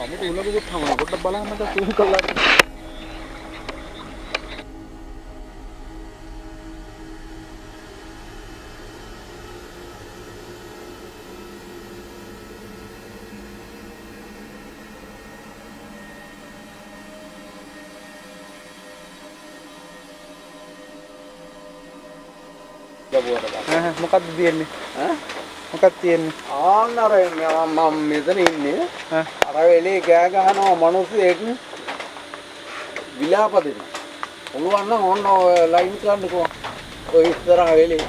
අමුතු උලඟකුත් හමන පොඩ්ඩක් බලන්න මචං සූම් කරලා. මොකක්ද තියෙන්නේ? ඈ මොකක්ද තියෙන්නේ? ආන්න අර මම මෙතන ඉන්නේ. අර වෙලේ කෑ ගහනවා මිනිස්සෙක් විලාප දෙනවා. පුළුවන් නම් ඔන්න ඔය ලයින් කරන්නකෝ. ඔය ඉස්සරහ වෙලේ.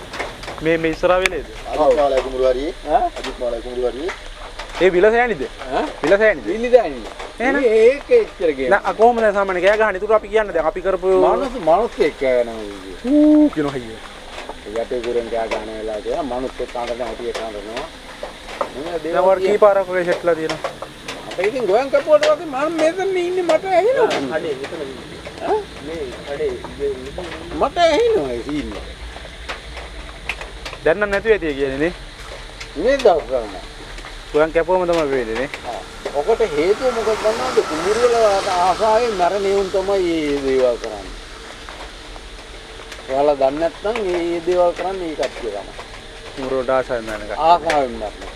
මේ මේ ඉස්සරහ වෙලේද? අජිත් මාලයි කුඹුරු හරියේ. ඈ අජිත් මාලයි කුඹුරු හරියේ. ඒ විලසෑනිද? ඈ විලසෑනිද? විලිදෑනිද? එහෙනම්? ඒක එච්චර ගේම. නෑ කොහොමද දැන් සාමාන්‍ය කෑ ගහන්නේ? ඒතර අපි කියන්නේ දැන් අපි කරපු මිනිස්සෙක් කෑ ගහනවා කිව්වේ. ඌ කියනවා අයියෝ. යටේ කුරෙන් කෑ ගහන වෙලාව කියලා මිනිස්සෙක් අඬන හැටියට අඬනවා. මොන දැන් ඔයාලා කී පාරක් වගේ සෙට්ලා තියෙනවා? මට ඉතින් ගෝයන් කපුවට වගේ මම මෙතන ඉන්නේ මට ඇහෙනවා. කඩේ මෙතන ඉන්නේ. ඈ මේ කඩේ මට ඇහෙනවා ඒ සීන් එක. දැන් නම් නැතුව ඇති කියන්නේ නේ. මේ දවස්වල නෑ. ගෝයන් කැපුවම තමයි වෙන්නේ නේ. ඔකට හේතුව මොකක්ද දන්නවද? කුඹුරු වල ආසාවෙන් මැරෙන උන් තමයි මේ දේවල් කරන්නේ. ඔයාලා දන්නේ නැත්නම් මේ දේවල් කරන්නේ ඒ කට්ටිය තමයි. කුඹුරු වලට ආසාවෙන් මැරෙන කට්ටිය. ආසාවෙන් මැරෙන.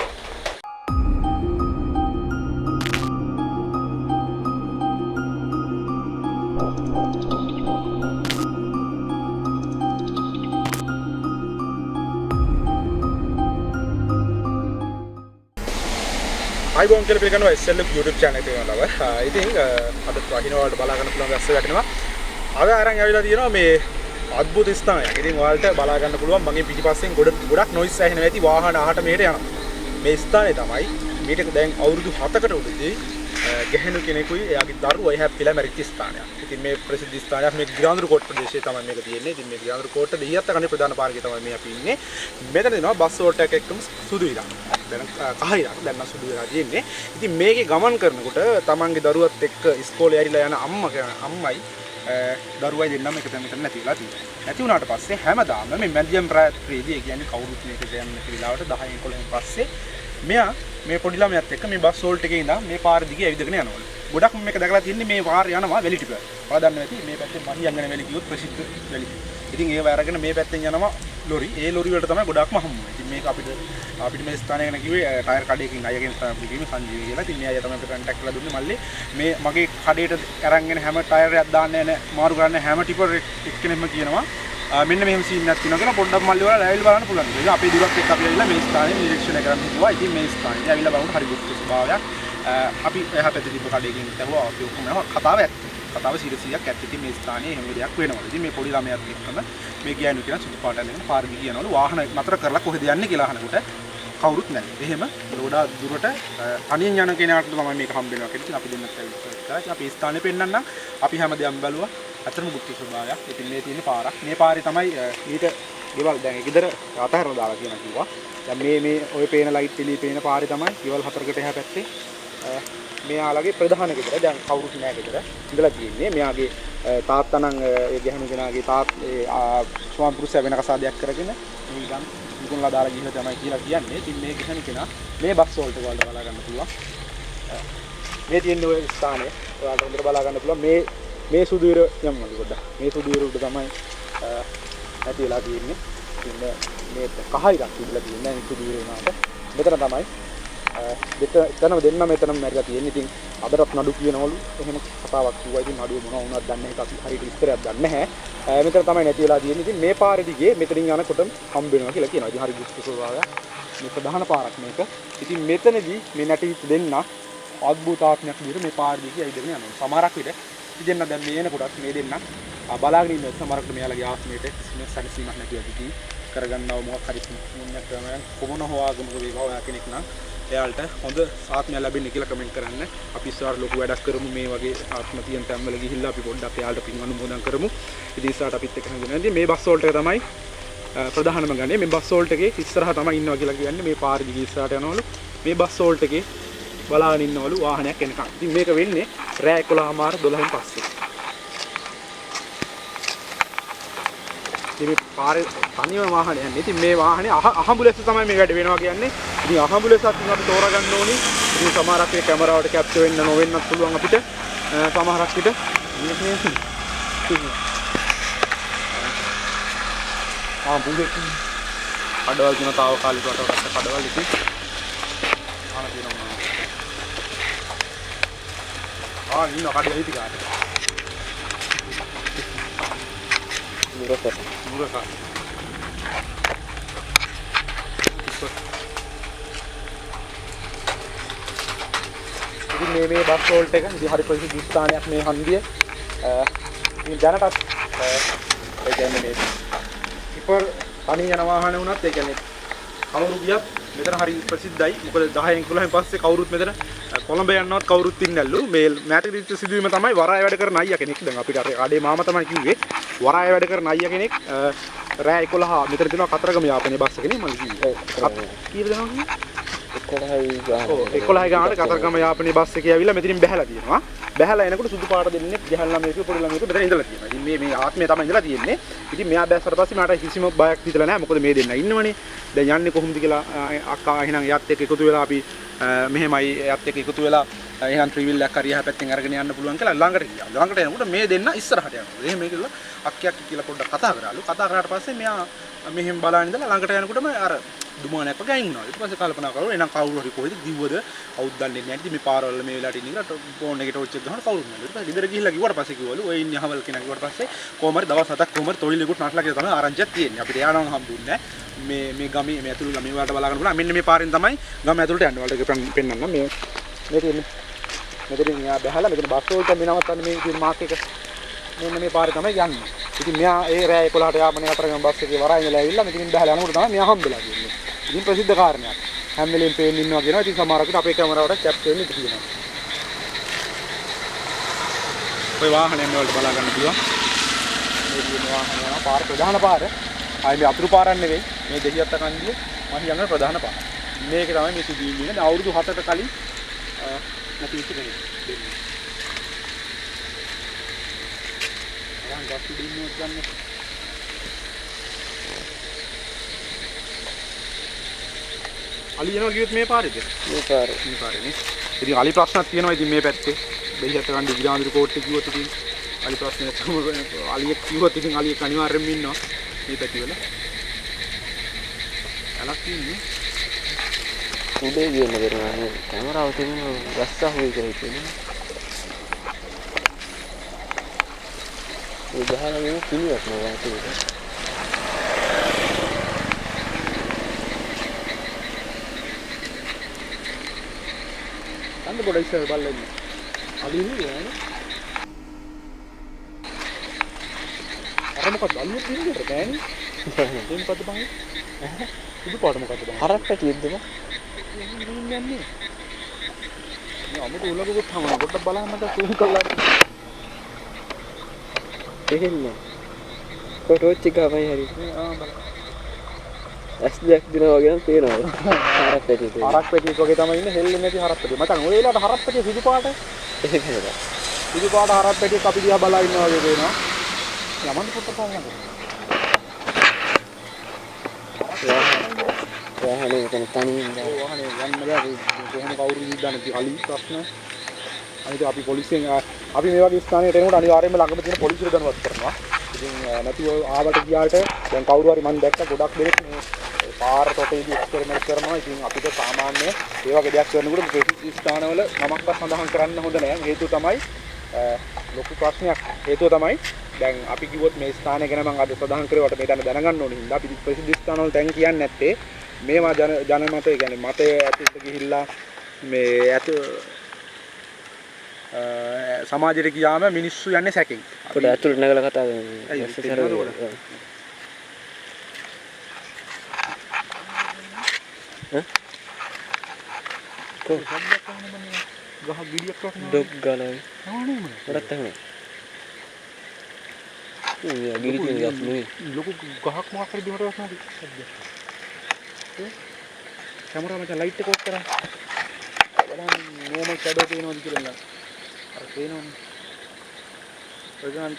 අයිබෝන් කියලා පිළිගන්නවා SL YouTube channel එකේ යනවා. ඉතින් අද වහින වලට බලා ගන්න පුළුවන් වැස්ස වැටෙනවා. අද අරන් ඇවිල්ලා තියෙනවා මේ අద్భుත ස්ථානයක්. ඉතින් ඔයාලට බලා ගන්න පුළුවන් මගේ පිටිපස්සෙන් ගොඩක් නොයිස් ඇහෙනවා ඇති වාහන අහට මෙහෙට යනවා. මේ ස්ථානය තමයි මීට දැන් අවුරුදු 7කට උඩදී ගැහැණු කෙනෙකුයි එයාගේ දරුවයි හැප්පිලා මැරිච්ච ස්ථානයක්. ඉතින් මේ ප්‍රසිද්ධ ස්ථානයක් මේ ගිරාඳුරු කෝට්ට ප්‍රදේශයේ තමයි මේක තියෙන්නේ. ඉතින් මේ ගිරාඳුරු කෝට්ට දෙහිඅත්ත කන්නේ ප්‍රධාන පාරකේ තමයි මේ අපි ඉන්නේ. මෙතන දෙනවා බස් වෝට් එකක් එක්කම සුදු ඉරක්. දැන් කහ ඉරක් දැන් නම් සුදු වෙලා තියෙන්නේ. ඉතින් මේකේ ගමන් කරනකොට තමන්ගේ දරුවත් එක්ක ඉස්කෝලේ ඇරිලා යන අම්මයි දරුවයි දෙන්නම එක තැන මෙතන නැති වෙලා තියෙනවා. නැති වුණාට පස්සේ හැමදාම මේ මැදියම් රාත්‍රියේදී ඒ කියන්නේ කවුරුත් මේක යන්නේ නැති වෙලාවට 10 11 පස්සේ මෙයා මේ පොඩි ළමයාත් එක්ක මේ බස් හෝල්ට් එකේ ඉඳන් මේ පාර දිගේ ඇවිදගෙන යනවලු. ගොඩක්ම මේක දැකලා තියෙන්නේ මේ පාර යනවා වැලි ටික. ඔයාලා දන්නවා ඇති මේ පැත්තේ මහියංගන වැලි කිව්වොත් ප්‍රසිද්ධ වැලි. ඉතින් ඒව අරගෙන මේ පැත්තෙන් යනවා ලොරි. ඒ ලොරි වලට තමයි ගොඩක්ම හම්බ වෙන්නේ. ඉතින් මේක අපිට මේ ස්ථානය ගැන කිව්වේ ටයර් කඩේකින් අයගෙන් තමයි අපිට කිව්වේ සංජීව කියලා. ඉතින් මේ අය තමයි අපිට කන්ටැක්ට් කරලා දුන්නේ මල්ලි. මේ මගේ කඩේට අරන් එන හැම ටයර් එකක් දාන්න යන මාරු කරන්න හැම ටිපර් එක්කෙනෙක්ම කියනවා මෙන්න මෙහෙම සීන් එකක් තියෙනවා කියලා පොඩ්ඩක් මල්ලි ඔයාලා ඇවිල්ලා බලන්න පුළුවන්. ඉතින් අපේ දුරත් එක්ක අපි ඇවිල්ලා මේ ස්ථානය නිරීක්ෂණය කරන්න හිතුවා. ඉතින් මේ ස්ථානෙ ඇවිල්ලා බලනකොට හරි ගුප්ත ස්වභාවයක්. අපි එහා පැත්තේ තිබ්බ කඩේකින් ඇහුවා අපි ඔක්කොම ඇහුවා කතාව ඇත්ත. කතාව 100%ක් ඇත්ත. ඉතින් මේ ස්ථානයේ එහෙම දෙයක් වෙනවලු. ඉතින් මේ පොඩි ළමයාත් එක්කම මේ ගෑනු කෙනා සුදු පාට ඇඳගෙන පාර දිගේ යනවලු. වාහන නතර කරලා කොහෙද යන්නේ කියලා අහනකොට කවුරුත් නැහැ. එහෙම ගොඩාක් දුරට තනියෙන් යන කෙනාට තමයි මේක හම්බ වෙනවා කියලා. ඉතින් අපි දෙන්නත් ඇවිල්ලා ඉතින් අපි මේ ස්ථානේ පෙන්නන්නම්. අපි හැම දෙයක්ම බැලුවා. අතරම ගුප්ත ස්වභාවයක්. ඉතින් මේ තියෙන පාරක්. මේ පාරේ තමයි ඊට ගෙවල් දැන් ඒ ගෙදර අතහැරලා දාලා කියන කිව්වා. දැන් මේ මේ ඔය පේන ලයිට් එළිය පේන පාරේ තමයි ගෙවල් හතරකට එහා පැත්තේ මෙයාලගේ ප්‍රධාන ගෙදර. දැන් කවුරුත් නෑ ගෙදර. ඉඳලා තියෙන්නේ. මෙයාගේ තාත්තා නම් ඒ ගැහණු කෙනාගේ ඒ ස්වාම පුරුෂයා වෙන කසාදයක් කරගෙන මේ ඉඳන් විකුණලා දාලා ගිහින් තමයි කියලා කියන්නේ. ඉතින් මේ ගැහණු කෙනා මේ බස් වලට ඔයාලට බලා ගන්න පුළුවන්. මේ තියෙන ඔය ස්ථානය ඔයාලට හොඳට බලා ගන්න පුළුවන්. මේ සුදු ඉර යමු අපි පොඩ්ඩක්. මේ සුදු ඉර උඩ තමයි නැති වෙලා තියෙන්නේ. ඉතින් මේ කහ ඉරක් තිබිලා තියෙන්නේ මේ සුදු ඉර වුණාට. මෙතන තමයි දෙක එතනම දෙන්නම මෙතනම මැරිලා තියෙන්නේ. ඉතින් අදටත් නඩු කියනවලු. එහෙම කතාවක් කිව්වා. ඉතින් නඩුව මොනවා වුණත් දන්නේ නැහැ. අපි හරියට විස්තරයක් දන්නේ නැහැ. මෙතන තමයි නැති වෙලා තියෙන්නේ. ඉතින් මේ පාර දිගේ මෙතනින් යනකොටම හම්බ වෙනවා කියලා කියනවා. ඉතින් හරි දුෂ්ට ස්වභාවයක්. මේ ප්‍රධාන පාරක් මේක. ඉතින් මෙතනදී මේ නැටිවිත් දෙන්න අద్భుත ආත්මයක් විදිහට මේ පාර දිගේ ඇවිදගෙන යනවා. සමහරක් විට ඉතින් දෙන්න දැන් මේ එනකොටත් මේ දෙන්න බලාගෙන ඉන්නවා. සමහරක් විට මෙයාලගේ ආත්මයට කිසිම සැනසීමක් නැතිව ඉතින් කරගන්නව මොකක් හරි පුණ්‍යක් කරනවා නම් කොමන හෝ ආගමක වේවා ඔයා කෙනෙක් නම් එයාලට හොඳ ආත්මයක් ලැබෙන්න කියලා කමෙන්ට් කරන්න. අපි ඉස්සරහට ලොකු වැඩක් කරමු මේ වගේ ආත්ම තියෙන තැන්වල ගිහිල්ලා අපි පොඩ්ඩක් එයාලට පින් අනුමෝදන් කරමු. ඉතින් ඉස්සරහට අපිත් එක්ක හැංගෙනවා. ඉතින් මේ බස් වෝල්ට් එක තමයි ප්‍රධානම ගණේ. මේ බස් වෝල්ට් එකේ ඉස්සරහ තමයි ඉන්නවා කියලා කියන්නේ. මේ පාර දිගේ ඉස්සරහට යනවලු. මේ බස් වෝල්ට් එකේ බලාගෙන ඉන්නවලු වාහනයක් එනකන්. ඉතින් මේක වෙන්නේ රෑ 11:30 12න් පස්සේ. ඉතින් මේ පාරේ තනියම වාහනේ යන්නේ. ඉතින් මේ වාහනේ අහඹු ලෙස තමයි මේ වැඩ වෙනවා කියන්නේ. ඉතින් අහඹු ලෙසත් ඉතින් අපි තෝරා ගන්න ඕනි. ඉතින් සමහරක් ඒ කැමරාවට කැප්චර් වෙන්න නොවෙන්නත් පුළුවන් අපිට. සමහරක් විට ආ බුදෙක් කඩවල් තියෙන තාවකාලික වටවට කඩවල් ඉතින් ආන තියෙනවා. ආ ඉන්න කඩේ අයිති කාට. මුරකට. මුරකට. ඉතින් මේ මේ බස් හෝල්ට් එක ඉතින් හරි ප්‍රසිද්ධ ස්ථානයක් මේ හන්දිය. ඉතින් දැනටත් ඒ කියන්නේ මේ ටිපර් තනි යන වාහන වුණත් ඒ කියන්නේ කවුරු ගියත් මෙතන හරි ප්‍රසිද්ධයි. මොකද 10න් 11න් පස්සේ කවුරුත් මෙතන කොළඹ යන්නවත් කවුරුත් ඉන්නේ නැල්ලු. මේ මෑතකදී සිදුවීම තමයි වරාය වැඩ කරන අයියා කෙනෙක්. දැන් අපිට අර කඩේ මාමා තමයි කිව්වේ. වරාය වැඩ කරන අයියා කෙනෙක් රෑ 11 මෙතන තියෙනවා කතරගම යාපනයේ බස් එකනේ මම කිව්වේ. කීයද දෙනවද කිව්වේ? 11යි ගාන. ඔව් 11යි ගානට කතරගම යාපනයේ බස් එකේ ඇවිල්ලා මෙතනින් බැහැලා තියෙනවා. බැහැලා එනකොට සුදු පාට දෙන්නේ ගැහන් ළමයෙකු පොඩි ළමයෙකු මෙතන ඉඳලා තියෙනවා. ඉතින් මේ මේ ආත්මය තමයි ඉඳලා තියෙන්නේ. ඉතින් මෙයා බැස්සට පස්සේ මට කිසිම බයක් හිතලා නැහැ. මොකද මේ දෙන්න ඉන්නවනේ. දැන් යන්නේ කොහොමද කියලා අක්කා එහෙනම් එයාත් එක්ක එකතු වෙලා අපි මෙහෙමයි එයාත් එක්ක එකතු වෙලා එහෙනම් ත්‍රිවිල් එකක් හරි එහා පැත්තෙන් අරගෙන යන්න පුළුවන් කියලා ළඟට ගියා. ළඟට යනකොට මේ දෙන්න ඉස්සරහට යනවා. එහෙම කියලා අක්කයක් කියලා පොඩ්ඩක් කතා කරාලු. කතා කරාට පස්සේ මෙයා මෙහෙම බලන ඉඳලා ළඟට යනකොටම අර දුමානයක් වගේ අයින් වුණා. ඊට පස්සේ කල්පනා කරලා එහෙනම් කවුරු හරි කොහෙද දිව්වද කවුද දන්නේ නැහැ. ඉතින් මේ පාරවල මේ වෙලාවට ඉන්නේ කියලා ෆෝන් එකේ ටෝච් එක ගහන කවුරුත් නැහැ. ඊට පස්සේ ගෙදර ගිහිල්ලා කිව්වට පස්සේ කිව්වලු ඔය ඉන්නේ අහවල් කෙනා කිව්වට පස්සේ කොහොම හරි දවස් හතක් කොහොම හරි තොইল එකකට නටලා කියලා තමයි ආරංචියක් තියෙන්නේ. අපිට එයා නම් හම්බුන්නේ නැහැ. මේ මේ ගමේ මේ ඇතුළු ගමේ වලට බලා ගන්න පුළුවන්. මෙන්න මේ පාරෙන් තමයි ගම ඇතුළට යන්නේ. ඔයාලට ඒක පෙන්නන්නම්. මේ මේ තියෙන්නේ මෙතනින් එයා බහලා මෙතන බස් වලට මේ නවත්තන්නේ මේ තියෙන මාක් එක. මෙන්න මේ පාරේ තමයි යන්නේ. ඉතින් මෙයා ඒ රෑ 11ට යාපනයේ කතරගම බස් එකේ වරාය ඉඳලා ඇවිල්ලා මෙතනින් බහලා යනකොට තමයි මෙයා හම්බෙලා තියෙන්නේ. ඉතින් ප්‍රසිද්ධ කාරණයක්. හැම වෙලේම පේන්න ඉන්නවා කියනවා. ඉතින් සමහර විට අපේ කැමරාවට කැප්චර් වෙන්න ඉඩ තියෙනවා. ඔය වාහනය මේ වලට බලා ගන්න පුළුවන්. මේ තියෙන වාහන යනවා පාර ප්‍රධාන පාර. ආයේ මේ අතුරු පාරක් නෙවෙයි. මේ දෙහිඅත්ත කන්දිය මහියංගන ප්‍රධාන පාර. මේක තමයි මේ සිදුවීම වෙන්නේ. දැන් අවුරුදු 7කට කලින් නැති වෙච්ච කෙනෙක් දෙන්නේ. අරන් ගස් උඩ ඉන්නවත් ගන්න. අලි යනවා කිව්වෙත් මේ පාරේද? මේ පාරේ. මේ පාරේ නේ. ඉතින් අලි ප්‍රශ්නක් තියෙනවා ඉතින් මේ පැත්තේ. දෙහිඅත්ත කන්දි ගිරාඳුරු කෝට්ටේ කිව්වොත් ඉතින් අලි ප්‍රශ්නයක් තමයි. අලියෙක් කිව්වොත් ඉතින් අලියෙක් අනිවාර්යෙන්ම ඉන්නවා මේ පැති වල. අලක් ඉන්නේ. උඩේ ගියන්න බැරුණා නේ. කැමරාව තියෙන ගස් අහුවේ කියලා හිතුවේ. ඒ ගහලා මෙන්න කිනියක් නෑ වාතේ. අන්න පොඩ ඉස්සර බලන්න ඉන්න. අලි ඉන්නේ නෑනේ. අර මොකක්ද අලියෙක් ඉන්නේ නෑනේ. ඒ මොකද්ද බං? සුදු පාට මොකද්ද බං? හරක් පැටියෙක්ද බං? යන්නේ. මේ අමුතු උලකකුත් හමන පොඩ්ඩක් බලන්න මට සූම් කරලා. දෙන්නේ. කො ටෝච් එක ගහපන් හරි. ආ බලන්න. ඇස් දෙයක් දිනවා වගේ නම් පේනවා. හරක් පැටියෙක්. හරක් පැටියෙක් වගේ තමයි ඉන්නේ හෙල්ලෙන්නේ නැති හරක් පැටියෙක්. මචං ඔය වෙලාවට හරක් පැටිය සුදු පාට. ඒක නේද? සුදු පාට හරක් පැටියෙක් අපි දිහා බලා ඉන්නවා වගේ පේනවා. යමන් පොට්ට පාන්න. වාහනේ මෙතන තනියෙන් ඉඳලා. ඔව් වාහනේ යන්න බෑ. කොහොම කවුරු දන්නේ අලි ප්‍රශ්න. අනිත් අපි පොලිසියෙන් අපි මේ වගේ ස්ථානයකට එනකොට අනිවාර්යයෙන්ම ළඟම තියෙන පොලිසියට දැනුවත් කරනවා. ඉතින් නැතුව ආවට ගියාට දැන් කවුරු හරි මං දැක්ක ගොඩක් දෙනෙක් මේ පාර තොටේදී එක්ස්පෙරිමන්ට් කරනවා. ඉතින් අපිට සාමාන්‍ය ඒ වගේ දෙයක් කරනකොට ප්‍රසිද්ධ ස්ථානවල නමක්වත් සඳහන් කරන්න හොඳ නෑ. හේතුව තමයි ලොකු ප්‍රශ්නයක්. හේතුව තමයි දැන් අපි කිව්වොත් මේ ස්ථානය ගැන මං අද සඳහන් කරුවට මේ තැන දැනගන්න ඕන හින්දා අපි ප්‍රසිද්ධ ස්ථානවල තැන් කියන්නේ නැත්තේ මේවා ජන මත, ඒ කියන්නේ මතය ඇතුළට ගිහිල්ලා මේ ඇතු සමාජයට ගියාම මිනිස්සු යන්නේ සැකෙන්. පොඩ ඇතුළට නැගලා කතා කරමු. ඈ කො ගහ ගිඩියක් වටනවා. ඩොග් ගාලා. ආ නේ මම. මටත් ඇහුණා. මේ ගිඩි තියෙන ගස් නෙවෙයි. ලොකු ගහක් මොකක් හරි බිමට වැටෙනවා සද්දයක්. කැමරා මචං ලයිට් එක ඔෆ් කරා. බලන්න නෝමල් ෂැඩෝ පේනවද කියලා නේද? අර පේනවනේ. ඔය ගමන්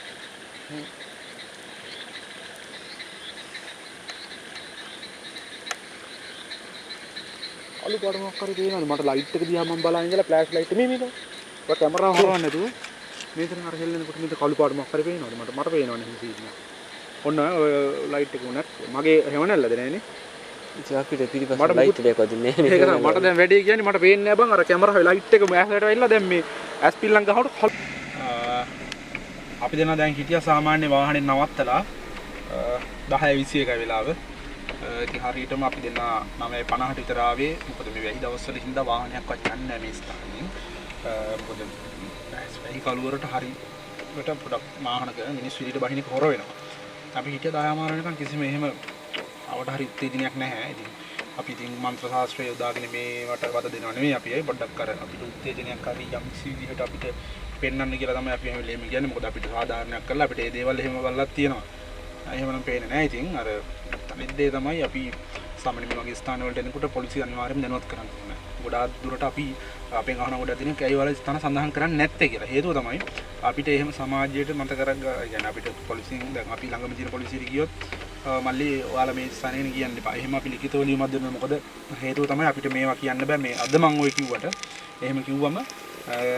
කළු පාට මොකක් හරි පේනවනේ. මට ලයිට් එක දිහා මම බලන් ඉඳලා ෆ්ලෑෂ් ලයිට් මේ මේක. ඔය කැමරාව හරවන්නේ නැතුව මේතන අර හෙල්ලෙනකොට මේක කළු පාට මොකක් හරි පේනවනේ. මට මට පේනවනේ එහෙම සීන් එක. ඔන්න ඔය ලයිට් එක උනත් මගේ හැවණැල්ලද නෑනේ. ඉතින් අපිට පිටිපස්ස ලයිට් එකක් වදින්නේ නෑනේ. ඒක තමයි මට දැන් වැඩේ කියන්නේ මට පේන්නේ නෑ බං අර කැමරාවේ ලයිට් එක ඇහැට වැහිලා දැන් මේ ඇස් පිල්ලම් ගහනකොට අපි දෙනා දැන් හිටියා සාමාන්‍ය වාහනේ නවත්තලා 10:21 වෙලාව. ඉතින් හරියටම අපි දෙනා 9:50ට විතර ආවේ. මොකද මේ වැහි දවස්වල හින්දා වාහනයක්වත් යන්නේ නෑ මේ ස්ථානෙන්. මොකද වැහි කළුවරට හරියට පොඩක් වාහන කරන මිනිස්සු එළියට බහින එක හොර වෙනවා. අපි හිටියා 10:00 වෙනකන් කිසිම එහෙම අවට හරි උත්තේජනයක් නැහැ. ඉතින් අපි ඉතින් මන්ත්‍ර ශාස්ත්‍රය යොදාගෙන මේවට වද දෙනව නෙමෙයි. අපි අය පොඩ්ඩක් අර අපිට උත්තේජනයක් හරි යම් කිසි විදිහට අපිට පෙන්වන්න කියලා තමයි අපි හැම වෙලේම කියන්නේ. මොකද අපිට සාධාරණයක් කරලා අපිට මේ දේවල් එහෙම බලලක් තියෙනවා. එහෙමනම් පේන්නේ නැහැ. ඉතින් අර අනිත් දේ තමයි අපි සාමාන්‍ය මේ වගේ ස්ථාන වලට එනකොට පොලිසිය අනිවාර්යයෙන්ම දැනුවත් කරන්න ඕනේ. ගොඩාක් දුරට අපි අපෙන් අහන ගොඩක් දෙනෙක් ඇයි ඔයාලා ස්ථාන සඳහන් කරන්නේ නැත්තේ කියලා. හේතුව තමයි අපිට එහෙම සමාජයට මත කරග, ඒ කියන්නේ අපිට පොලිසියෙන් දැන් අපි ළඟම තියෙන පොලිසියට ගියොත් මල්ලි ඔයාලා මේ ස්ථානය ගැන කියන්න එපා. එහෙම අපි ලිඛිතව ලියුමක් දෙනවා. මොකද හේතුව තමයි අපිට මේවා කියන්න බෑ. මේ අද මං ඔය කිව්වට එහෙම කිව්වම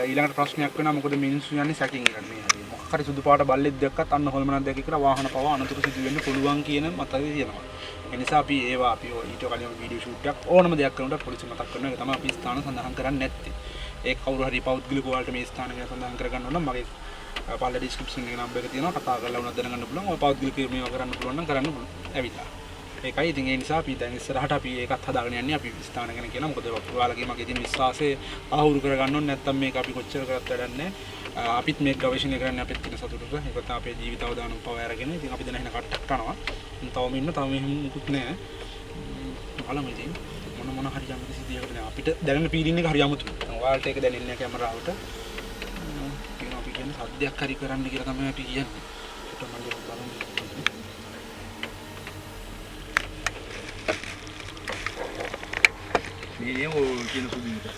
ඊළඟට ප්‍රශ්නයක් වෙනවා. මොකද මිනිස්සු යන්නේ සැකෙන් ඉරන් මේ හරිය. මොකක් හරි සුදු පාට බල්ලෙක් දැක්කත් අන්න හොල්මනක් දැක්ක කියලා වාහන පවා අනතුරු සිදු වෙන්න පුළුවන් කියන මතය තියෙනවා. ඒ නිසා අපි ඒවා අපි ඊට කලින් වීඩියෝ ෂූට් එකක් ඕනම දෙයක් කරනකොට පොලිසිය මතක් කරනවා. ඒක තමයි අපි ස්ථාන සඳහන් කරන්නේ නැත්තේ. ඒ කවුරු හරි පෞද්ගලිකව ඔයාලට මේ ස්ථාන ගැන සඳහන් කරගන්න ඕන නම් මගේ පල්ල ඩිස්ක්‍රිප්ෂන් එකේ නම්බර් එක තියෙනවා. කතා කරලා වුණත් දැනගන්න පුළුවන්. ඔය පෞද්ගලිකව මේවා කරන්න පුළුවන් නම් කරන්න පුළුවන්. ඇවිල්ලා. ඒකයි ඉතින් ඒ නිසා අපි දැන් ඉස්සරහට අපි ඒකත් හදාගෙන යන්නේ අපි ස්ථාන ගැන කියලා. මොකද ඔයාලගේ මගේ තියෙන විශ්වාසය ආහුරු කරගන්න ඕනේ. නැත්තම් මේක අපි කොච්චර කරත් වැඩක් නැහැ. අපිත් මේක ගවේෂණය කරන්නේ අපිත් තියෙන සතුටට. ඒක තමයි අපේ ජීවිත අවදානම් පව අරගෙන. ඉතින් අපි දැන් එහෙන කට්ටක් කනවා. තවම ඉන්න තවම එහෙම මුකුත් නැහැ. බලමු ඉතින් මොන මොන හරි යම් කිසි දෙයකට දැන් අපිට දැනෙන ෆීලිං එක හරි අමුතුයි. දැන් ඔයාලට ඒක දැනෙන්නේ නැහැ කැමරාවට. කියනවා අපි කියන්නේ සද්දයක් හරි කරන්න කියලා තමයි අපි කියන්නේ. ඒකට මම බලමු. මේ ඔය කියන සුදු විතර.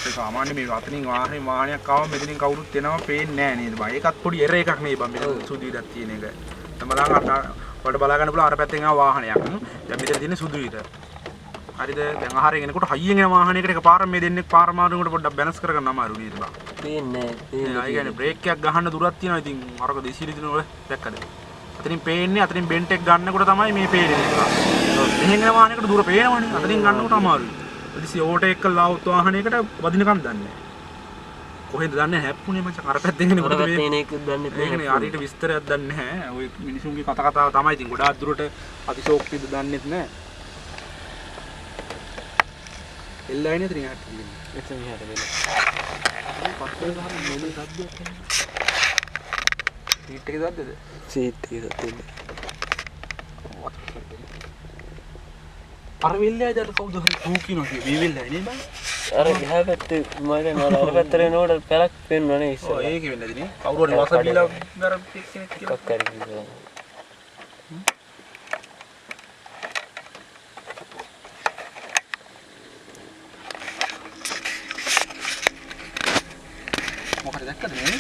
ඒ සාමාන්‍ය මේ අතනින් වාහනේ වාහනයක් ආවම මෙතනින් කවුරුත් එනවා පේන්නේ නැහැ නේද බං. ඒකත් පොඩි එර එකක් නේ බං මෙතන සුදු විතරක් තියෙන එක. දැන් බලන්න අර ඔයාලට බලා ගන්න පුළුවන් අර පැත්තෙන් ආව වාහනයක්. දැන් මෙතන තියෙන්නේ සුදු විතර. හරිද? දැන් ආහාරයෙන් එනකොට හයියෙන් එන වාහනයකට එකපාර මේ දෙන්නෙක් පාර මාරුනකොට පොඩ්ඩක් බැලන්ස් කරගන්න අමාරු නේද බං. පේන්නේ නැහැ. ඒ කියන්නේ බ්‍රේක් එකක් ගහන්න දුරක් තියෙනවා. ඉතින් අරක 200 දින ඔය දැක්කද? අතනින් පේන්නේ අතනින් බෙන්ට් එක ගන්නකොට තමයි මේ පේන්නේ නේද බං. මෙහෙන් එන වාහනයකට දුර පේනවනේ. අතනින් ගන්නකොට අමාරුයි. ඉතින් ඕවර්ටේක් කරලා ආවොත් වාහනයකට වදිනකම් දන්නේ නැහැ. කොහෙන්ද දන්නේ නැහැ. හැප්පුණේ මචං අර පැත්තෙන් එනකොට අර පැත්තෙන් එන එක දන්නේ නැහැ. ඒකනේ හරියට විස්තරයක් දන්නේ නැහැ. ඔය මිනිසුන්ගේ කත කතාව තමයි ඉතින් ගොඩාක් දුරට අතිශෝක්තියද දන්නෙත් නැහැ. එල්ලයි නේද එහාට තියෙන්නේ. එතන එහාට වෙන. පස්සේ ගහන මොලේ සද්දයක් එන්නේ. සීට් එකේ සද්දද? සීට් එකේ සද්ද. අර වෙල්ලයි අර කවුද හරි කූ කියනවා කිය. මේ වෙල්ලයි නේ බං. අර එහා පැත්තේ මම දැන් අර පැත්තට එනකොට පැලක් පේනවා නේ ඉස්සරහ. ඔව් ඒකේ වෙන්නද නේ. කවුරු හරි වස බීලා අර කෙනෙක් කියලා. එකක් හරි කිව්වා. මොකද දැක්කද මේ?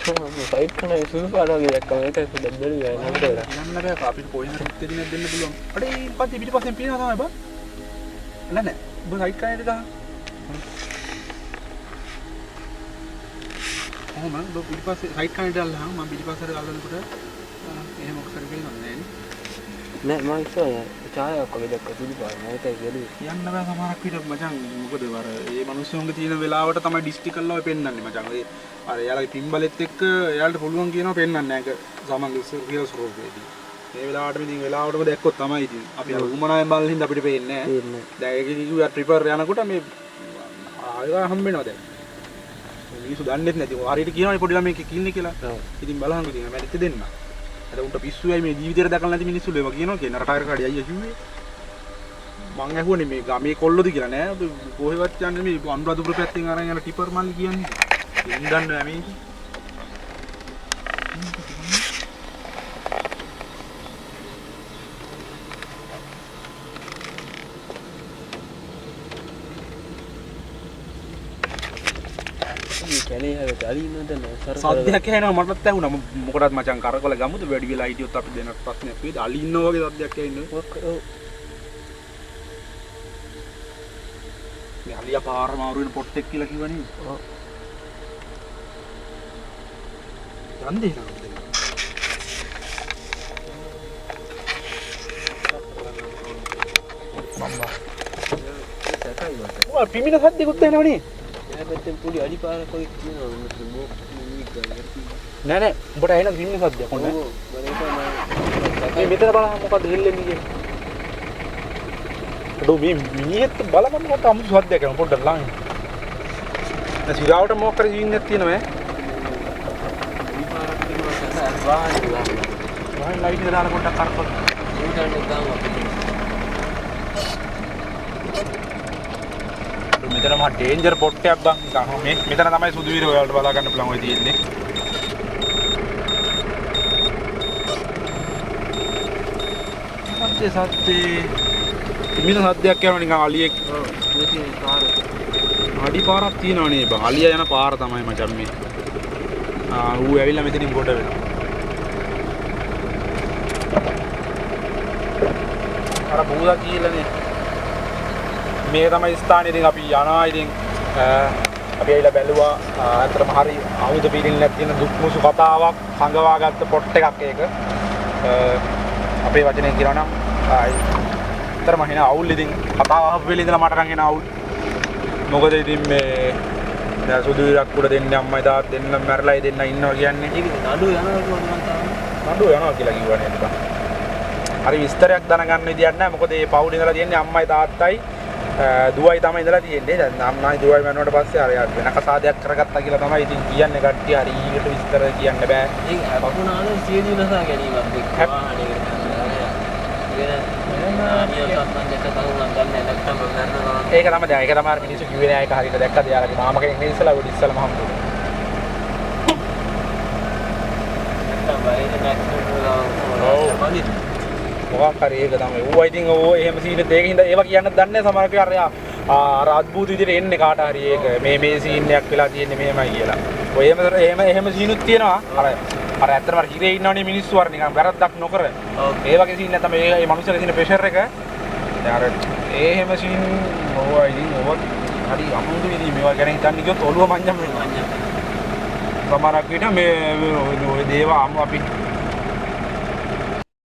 මේ ෆයිට් කරන සුදු පාට වගේ දැක්කම ඒකයි පොඩ්ඩක් බැලුවා නේද? යන්න බෑ අපිට කොහෙන් හරි උත්තේජනයක් දෙන්න පුළුවන්. අඩේ පස්සේ පිටිපස්සෙන් පේනවා තමයි බං. නෑ නෑ උඹ සයිඩ් කනේට ගහ. කොහොම උඹ පිටිපස්සේ සයිඩ් කනේට අල්ලහම මම පිටිපස්සට අල්ලනකොට එහෙම මොකක් හරි පේනවද නෑනේ. නෑ මම ඉස්සර ඡායාවක් වගේ දැක්ක සුදු පාට. මම ඒකයි බැලුවේ. කියන්න බෑ සමහරක් විට මචං මොකද අර ඒ මිනිස්සුන්ගේ තියෙන වෙලාවට තමයි ඩිස්ටි කරලා ඔය පෙන්වන්නේ මචං. ඔය අර එයාලගේ පින්බලෙත් එක්ක එයාලට පුළුවන් කියනවා පෙන්වන්න ඒක සමන්ගේ රියල් ස්වරූපයේදී. මේ වෙලාවටම ඉතින් වෙලාවටම දැක්කොත් තමයි ඉතින් අපි අර උමනාවෙන් බලන හින්දා අපිට පේන්නේ නෑ. දැන් ඒක කිව්වා ට්‍රිපර් යනකොට මේ ආයෙ හම්බ වෙනවා දැන්. මිනිස්සු දන්නෙත් නැති. ඔය හරියට කියනවනේ පොඩි ළමයෙක් එක්ක ඉන්නේ කියලා. ඉතින් බලහන්කෝ ඉතින් මැරිච්ච දෙන්න. අර උන්ට පිස්සු ඇයි මේ ජීවිතේට දැකලා නැති මිනිස්සු ඒවා කියනවා කියන්නේ අර ටයර් කඩේ අයියා කිව්වේ. මං ඇහුවනේ මේ ගමේ කොල්ලොද කියලා නෑ. කොහෙවත් යන්නේ මේ අනුරාධපුර පැත්තෙන් අරන් යන ටිපර් මල්ලි කියන්නේ. උන් දන්නේ නෑ මේක. කැලේ හැබැයි අලි ඉන්නවද නෑ සර සද්දයක් ඇහෙනවා මටත් ඇහුණා. මොකටද මචං කරකවල ගමුද වැඩි වෙලා හිටියොත් අපි දෙනක් ප්‍රශ්නයක් වේද? අලි ඉන්නවා වගේ සද්දයක් ඇහෙන්නේ. ඔව්. අලියා පාර මාරු වෙන පොට් එක කියලා කිව්වනේ. ඔව්. යන්නේ නේද? බම්බා. සැකයි මට. ඔය පිමින සද්දෙකුත් එනවනේ. එහා පැත්තෙන් පොඩි අඩි පාරක් වගේ තියෙනවා මෙතන බොක් මිනික් ගන්න. නෑ නෑ උඹට ඇහෙන පිමින සද්දයක් ඔන්න. ඔව් මම ඒක මම මේ මෙතන බලහන් මොකද්ද හෙල්ලෙන්නේ කියලා. අඩෝ මේ මිනිහෙත් බලපන් මොකක්ද අමුතු සද්දයක් එනවා පොඩ්ඩක් ළඟ. දැන් සිරාවට මොකක් හරි සීන් එකක් තියෙනවා ඈ. අඩි පාරක් තියෙනවා සැක වාහනේ ගන්න. වාහන ලයිට් එක දාලා පොඩ්ඩක් කරකවන්න. ඌටන් එක ගාම අපිට. අඩෝ මෙතන මහා ඩේන්ජර් පොට් එකක් බං. නිකන් මේ මෙතන තමයි සුදු වීර ඔයාලට බලා ගන්න පුළුවන් ඔය තියෙන්නේ. සද්දේ සද්දේ පිමින සද්දයක් යනවා නිකන් අලියෙක්. ඔව් මේ තියෙන පාර. අඩි පාරක් තියෙනව නේ බං. අලියා යන පාර තමයි මචං මේ. ආ ඌ ඇවිල්ලා මෙතනින් ගොඩ වෙනවා. අර බූදා කියලානේ. මේ තමයි ස්ථානේ. ඉතින් අපි යනවා. ඉතින් අපි ඇවිල්ලා බැලුවා. ඇත්තටම හරි අමුතු පීඩනයක් තියෙන දුක්මුසු කතාවක් හංගවා ගත්ත පොට් එකක් ඒක. අපේ වචනෙන් කියනවා නම් ඇත්තටම එන අවුල්. ඉතින් කතාව අහපු වෙලේ ඉඳලා මට නම් එන අවුල්. මොකද ඉතින් මේ දැන් සුදු විරක් උඩ දෙන්නේ අම්මයි තාත්තයි දෙන්න මැරලා ඒ දෙන්න ඉන්නවා කියන්නේ. ඒක ඉතින් නඩුව යනවා කිව්වද මං තාම? නඩුව යනවා කියලා කිව්වා නේද බං. හරි විස්තරයක් දැනගන්න විදියක් නැහැ. මොකද මේ පවුලේ ඉඳලා තියෙන්නේ අම්මයි තාත්තයි දුවයි තමයි ඉඳලා තියෙන්නේ. දැන් අම්මයි දුවයි මැරුණාට පස්සේ අර යා වෙන කසාදයක් කරගත්තා කියලා තමයි ඉතින් කියන්නේ කට්ටිය. හරියට විස්තර කියන්න බෑ. ඒක අපුණාන සියදිවි නසා ගැනීමක් එක්ක වාහනයකට යනවා. වෙන අනියම් මං දැක්ක තරුණ නම් ගන්න නැත්තම් මරනවා. ඒක තමයි දැන් ඒක තමයි අර මිනිස්සු කිව්වේ නෑ. ඒක හරියට දැක්කද යාළගේ මාමා කෙනෙක් නේ ඉස්සලා ඔය ඉස්සලම හම්බුනේ. නැත්තම් බයින ඇක්සිඩන්ට් වල මොකක් හරි ඒක තමයි. ඌවා ඉතින් ඕ එහෙම සීන් එක ඒක හින්දා ඒවා කියන්නත් දන්නේ නැහැ සමහර වෙලාවට අර අර අద్భుත විදිහට එන්නේ කාට හරි ඒක මේ මේ සීන් එකක් වෙලා තියෙන්නේ මෙහෙමයි කියලා. ඔය එහෙම එහෙම එහෙම සීනුත් තියෙනවා. අර අර ඇත්තටම අර හිරේ ඉන්නවනේ මිනිස්සු අර නිකන් වැරද්දක් නොකර. ඒ වගේ සීන් එක තමයි ඒ මනුස්සයාගේ තියෙන ප්‍රෙෂර් එක. දැන් අර ඒ එහෙම සීන් ඕවා ඉතින් ඕවා හරි අමුතු විදිහේ මේවා ගැන හිතන්න ගියොත් ඔළුව මංජම් වෙනවා. සමහරක් විට මේ ඔය දේවා අමු අපි